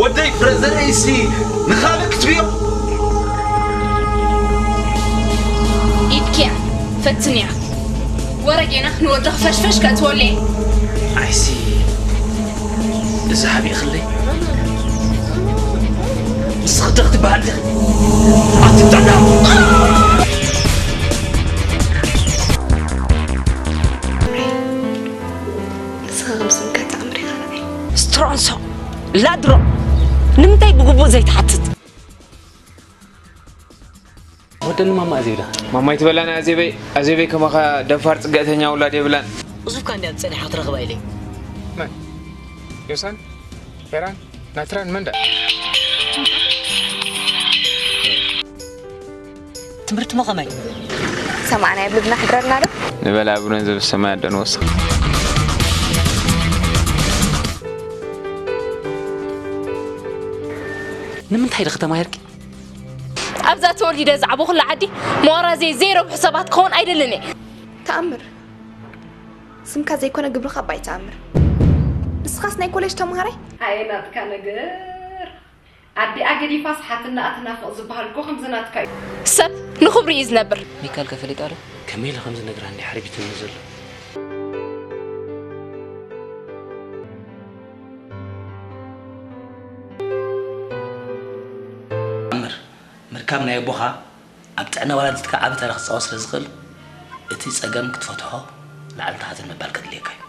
ወደይ ፍረ ዘርእይሲ ንኻልእ ክትብዮ። ኢድኪያ ፈትንያ። ወረጌና ንወድኽ ፈሽፈሽ ከእትወለይ። ኣይሲ እዚ ሓቢእኽለይ። ንስኺ ዶ ክትበሃል ዲኺ? ኣቲ ጥዕና። ንስኻ ከም ስምካ ተኣምር ኢኻ ንዓይ። ስትሮንሶ ላድሮ ንምንታይ ብግቡእ ዘይትሓትት? ወደኒ ማማ ኣዜብ ዳ? ማማይ ትበላኒ ኣዜበይ፣ ኣዜበይ ከማኻ ደፋር ጽግዕተኛ ውላድ የብላን። ኡዙብካ እንድያ ጸኒሓ ክትረኽባ ኢለይ። መን? ዮሳን? ሄራን? ናትራን? መን ዳ? ትምህርትሞ ከመይ? ሰማዕና የብልብና ሕድረልና ዶ? ንበላ ብሎን ዘብ ሰማይ ኣደን ወስኽ። ንምንታይ ድኺ ተማሂርኪ? ኣብዛ ተወሊደ ዝዓበኹላ ዓዲ መዋራዘይ ዘይረብሑ ሰባት ክኸውን ኣይደልን እየ። ተኣምር፣ ስምካ ዘይኮነ ግብርኻ እባ እዩ ተኣምር። ንስኻስ ናይ ኮሌጅ ተምሃራይ? ኣየ ናትካ ነገር። ኣዲኣ ገዲፋስ ሓትናኣ ትናፍቕ ዝበሃል እኮ ከምዚ ናትካ እዩ። ሰብ ንኽብሪ እዩ ዝነብር። ሚካል ከፈሊጣ ዶ? ከመይ ኢለ ከምዚ ነግራ እንዲ ሓሪቢትኒ ዘሎ? ኣምር፣ ምርካብ ናይ ኣቦኻ ኣብ ጥዕና ወላዲትካ ዓቢ ተራ ክጻወት ስለ ዝኽእል፣ እቲ ጸገም ክትፈትሖ ላዕልን ታሕትን ምባል ከድልየካ እዩ።